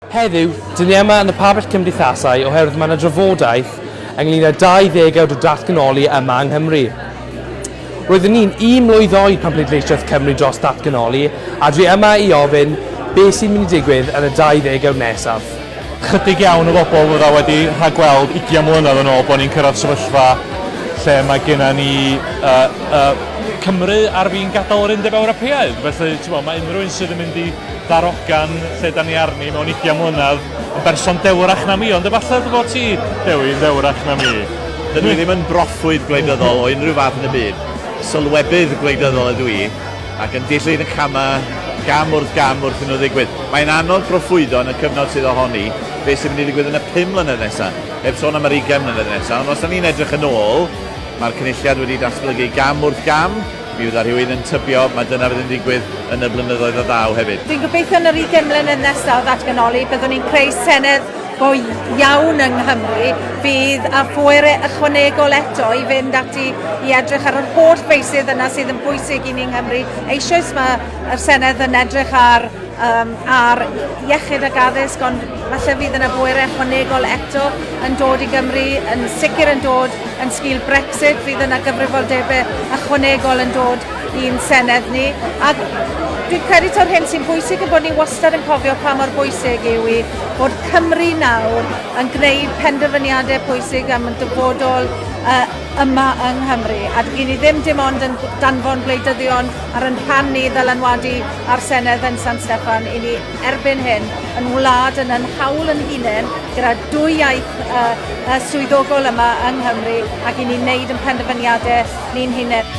Heddiw, dyn ni yma yn y pabell cymdeithasau oherwydd mae yna drafodaeth ynglyn â 20 awd o datganoli yma yng Nghymru. Roeddwn i'n un mlwydd oed pan pleidleisiodd Cymru dros ddatganoli a dwi yma i ofyn beth sy'n mynd i digwydd yn y 20 awd nesaf. Chydig iawn o bobl fydda wedi rhagweld 20 mlynedd yn ôl bod ni'n cyrraedd sefyllfa lle mae genna ni uh, uh, Cymru ar fin gadael yr Undeb Ewropeaidd. Felly, ti'n mae unrhyw un sydd yn mynd i ddarogan lle da ni arni mewn 20 mlynedd yn berson dewrach na mi, ond efallai dy fod ti, Dewi, yn ddewrach na mi. Dydw i ddim yn broffwyd gwleidyddol o unrhyw fath yn y byd. Sylwebydd gwleidyddol ydw i, ac yn dilyn y camau gam wrth gam wrth iddyn nhw ddigwydd. Mae'n anodd proffwydo yn y cyfnod sydd ohoni beth sy'n mynd i ddigwydd yn y 5 mlynedd nesaf, heb sôn am yr 20 mlynedd nesaf, ond os da ni'n edrych yn ôl, mae'r Cynulliad wedi datblygu gam wrth gam, Mi fydda rhywun yn tybio mai dyna fydd yn digwydd yn y blynyddoedd a ddaw hefyd. Dwi'n gobeithio yn yr ugain mlynedd nesaf o ddatganoli byddwn ni'n creu senedd go iawn yng Nghymru fydd â phwerau ychwanegol eto i fynd ati i edrych ar yr holl feysydd yna sydd yn bwysig i ni yng Nghymru. Eisoes mae'r Senedd yn edrych ar um, ar iechyd ac addysg, ond falle fydd yna bwerau ychwanegol eto yn dod i Gymru, yn sicr yn dod yn sgil Brexit, fydd yna gyfrifoldebau ychwanegol yn dod i'n Senedd ni. Ac dwi'n credu taw'r hyn sy'n bwysig yn bod ni wastad yn cofio pa mor bwysig yw i bod Cymru nawr yn gwneud penderfyniadau pwysig am y dyfodol uh, yma yng Nghymru. A dyn ni ddim dim ond yn danfon gwleidyddion ar yn rhan ni ddylanwadu ar Senedd yn San Steffan i ni erbyn hyn yn wlad yn yn hawl yn hunain gyda dwy iaith uh, uh, swyddogol yma yng Nghymru ac i ni wneud yn penderfyniadau ni'n hunain.